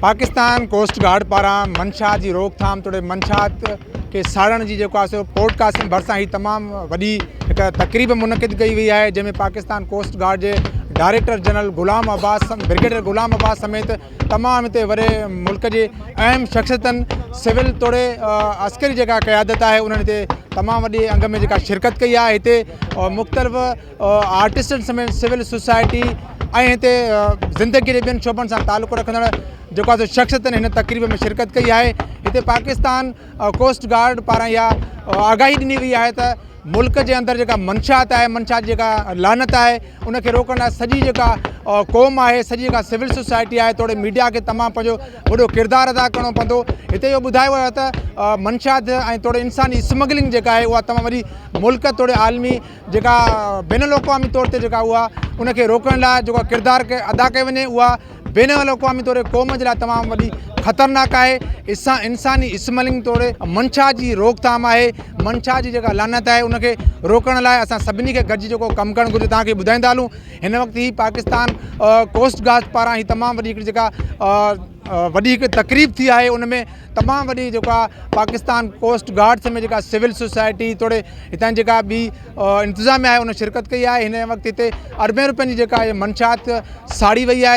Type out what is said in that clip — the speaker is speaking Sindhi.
پاڪستان ڪوسٽ گارڊ پاران منشيات جي روڪٿام توڙي منشيات کي ساڙڻ جي جيڪو آهي سو پورٽ قاسم ڀرسان هي تمام وڏي هڪ تقريب منعقد ڪئي وئي آهي جنهن ۾ پاڪستان ڪوسٽ گارڊ جي director general Ghulam Abbas brigadier Ghulam Abbas سميت تمام هتي وڏي ملڪ جي اهم شخصيتن سول توڙي عسڪري جيڪا قيادت آهي انهن هتي تمام وڏي انگ ۾ جيڪا شرڪت ڪئي آهي هتي مختلف آرٽسٽن سميت سول سوسائٽي ۽ هتي زندگي جي ٻين شعبن سان تعلق رکندڙ جيڪو آهي سو شخصيتن هن تقريب ۾ شرڪت ڪئي آهي هتي پاڪستان ڪوسٽ گارڊ پاران اها آگاهي ڏني وئي آهي ته ملڪ جي اندر جيڪا منشيات آهي منشيات جيڪا لعنت آهي ان کي روڪڻ لاء سڄي جيڪا قوم آهي سڄي جيڪا سول سوسائٽي آهي توڙي ميڊيا کي تمام پنهنجو وڏو ڪردار ادا ڪرڻو پوندو هتي اهو ٻڌايو ويو ته منشيات ۽ توڙي انساني اسمگلنگ جيڪا آهي اها تمام وڏي ملڪ توڙي عالمي جيڪا بين الاقوامي طور تي جيڪا اها ان کي روڪڻ لاء جيڪو ڪردار ادا ڪيو وڃي اها بين الاقوامي طور قوم جي لاء تمام وڏي خطرناڪ آهي اسان انساني اسمگلنگ توڙي منشا جي روڪٿام آهي منشا جي جيڪا لعنت آهي ان کي روڪڻ لاء اسان سڀني کي گڏجي جيڪو ڪم ڪرڻ گهرجي توهان کي ٻڌائيندا هلون هن وقت هي پاڪستان ڪوسٽ گارڊ پاران هي تمام وڏي هڪڙي جيڪا وڏي هڪ تقريب ٿي آهي ان ۾ تمام وڏي جيڪو آهي پاڪستان ڪوسٽ گارڊ سميت جيڪا سول سوسائٽي توڙي هتان جيڪا ٻي انتظاميا آهي ان شرڪت ڪئي آهي هن وقت هتي اربين روپين جي جيڪا منشيات ساڙي وئي آهي.